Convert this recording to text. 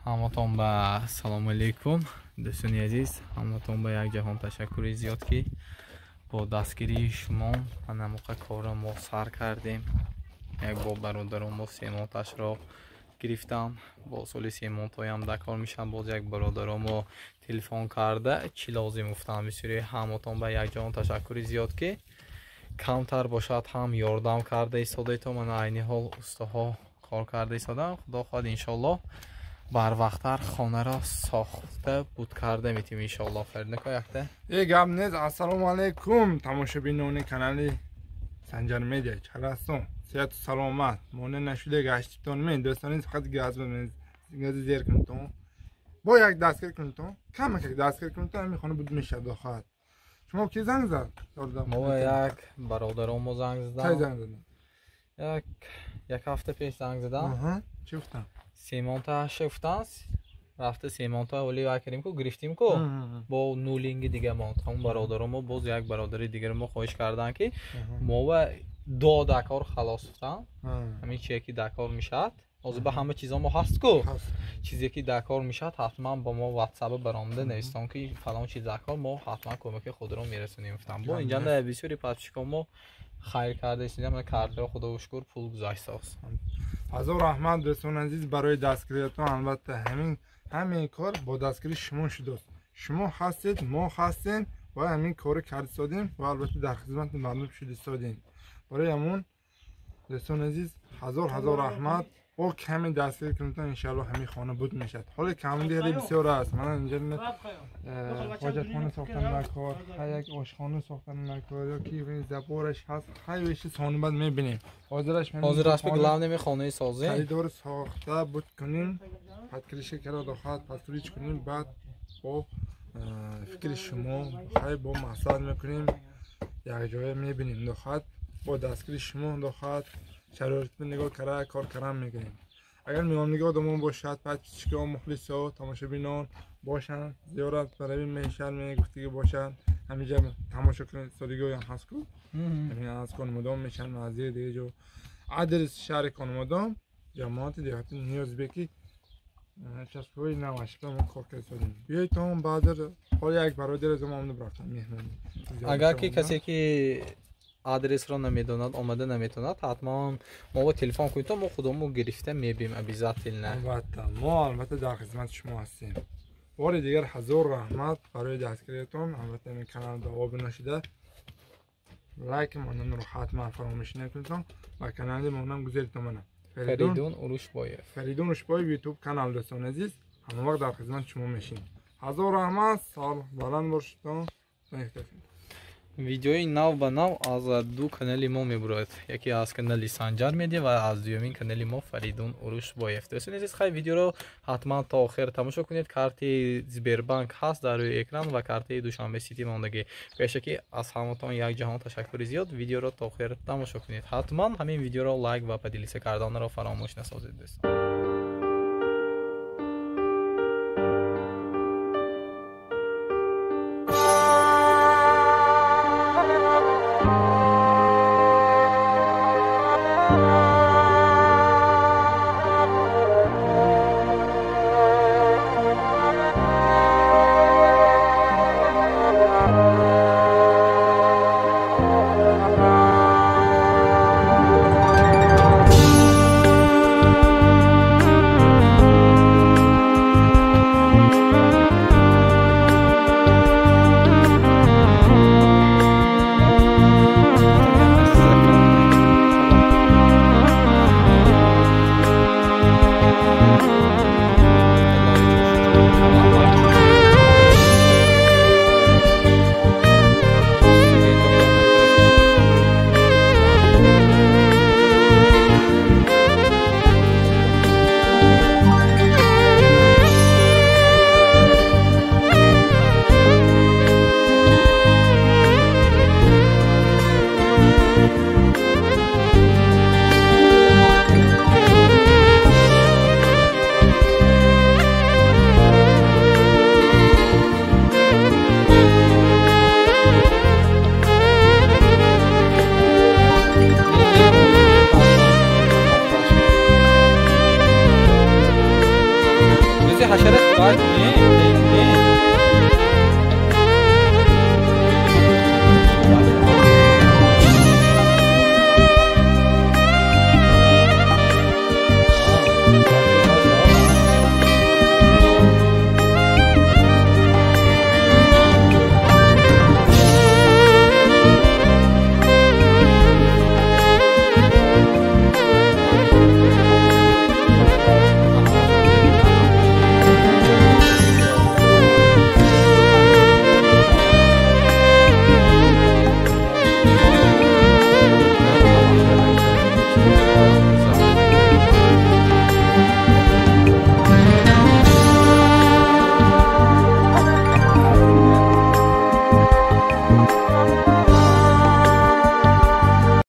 Ҳаматон ба салому алейкум дӯстони азиз, ҳаматон ба як ҷаҳон ташаккури зиёд ки бо дастгирии шумо ана моқа корро мо сар кардем. Як бо бародарон мо семонташро гирифтам, бо соли семонтоям дар кор мешам. Боз як бародаро мо телефон карда чӣ лозим гуфтам. Бисёри ҳаматон ба як ҷаҳон ташаккури зиёд ки камтар бошад ҳам ёрдам карда истодаетон. Мана айни ҳол устоҳо кор карда истодам. Худо хоҳад иншоаллоҳ барвақттар хонаро сохта буд карда метим иншоаллоҳ. Фаридунако якта э гап нест. Ассалому алайкум тамошобинони канали Санҷар Медиа, чарастон сиҳату саломат монеъ нашуда гаштитон мен дӯстони фақат газ гази зер кунтон, бо як дастгир кунтон, камак як дастгир кунтон, ҳамин хона буд мешавад дохат. Шумо ки занг зад? Мо як бародарон мо занг задам. Кай занг задам? Як ҳафта пеш занг задам. Чӣ гуфтам? Семонташа гуфтан, рафта семонта оли вай кардем ку, гирифтем ку, бо нулинги дига монд. Ҳамон бародарон мо боз як бародари дигаро мо хоҳиш карданд ки мо до дакор халос гуфтан. Ҳамин чие ки дакор мешавад, ҳозир ба ҳама чизо мо ҳаст ку, чизе ки дакор мешавад ҳатман ба мо ватсап баромада навистон ки фалон чиз дакор, мо ҳатман кӯмаки худро мерасонем гуфтан. Бо инҷанда бисёри подписчикон мо хайр карда истодем, картаро худо шукр пул гузаштааст. Ҳазор раҳмат дӯстони азиз барои дастгириятон. Албатта ҳамин кор бо дастгирии шумо шудааст. Шумо ҳастед, мо ҳастем ва ҳамин корро карда истодем ва албатта дар хизмати мардум шуда истодем. Барои ҳамон дӯстони азиз ҳазор ҳазор раҳмат. О каме дастгирӣ кунтон иншааллоҳ ҳамин хона буд мешавад. Ҳоле камдиҳӣ бисёр аст. Мана инҷа ҳоҷатхона сохтан накор, ҳар як ошхона сохтан накор, ё ки забораш ҳаст, ҳар чиз сонибад мебинем. Ҳозираш главное ми хонаи созем. Коридор сохта буд кунем, подключка карда дохат, подключ кунем, баъд бо фикри шумо хай бо маслиҳат мекунем, якҷоя мебинем дохат, бо дастгирии шумо дохат шароитро нигоҳ карда кор кардан мекунем. Агар меҳмоннигоҳ одамон бошад, подписчикҳо, мухлисҳо, тамошобинон бошанд, зиёрат барои мешан мегуфтагӣ бошанд, ҳаминҷа тамошо кунед, содигиҳоям ҳаст ку, ҳамин аз Конмудом мешан, аз дигар ҷо. Адрес шаҳри Конмудом, ҷамоати деҳоти Ниёзбеки, участковый навашта мо кор карда истодем. Биёед баъдр ҳол як бародар аз мо омада рафтам меҳмонӣ. Агар ки касе ки адресро намедонад, омада наметавонад, ҳатман мо бо телефон кунед, мо худамон гирифта мебием обязательно. Албатта, мо албатта дар хизмати шумо ҳастем. Бори дигар ҳазор раҳмат барои дастгириятон. Албатта ин канал обуна шуда, лайк монданро ҳатман фаромӯш накунед ва канали монам гузаритон. Мана Фаридун Урушбоев, Фаридун Урушбоев ютуб канал. Дӯстони азиз, ҳама вақт дар хизмати шумо мешем. Ҳазор раҳмат, сол баланд бошедтон. Видеои нав ба нав аз ду канали мо мебурояд. Яке аз канали Санҷар Медиа ва аз дуюмин канали мо Фаридун Урушбоев. Дӯстони азиз, хай видеоро ҳатман то охир тамошо кунед. Карти Сбербанк ҳаст дар рӯи экран ва картаи Душанбе Сити мондагӣ. Пешакӣ аз ҳаматон як ҷаҳон ташаккури зиёд. Видеоро то охир тамошо кунед. Ҳатман ҳамин видеоро лайк ва поделиться карданро фаромӯш насозед дӯстон. Ҳашара сурат.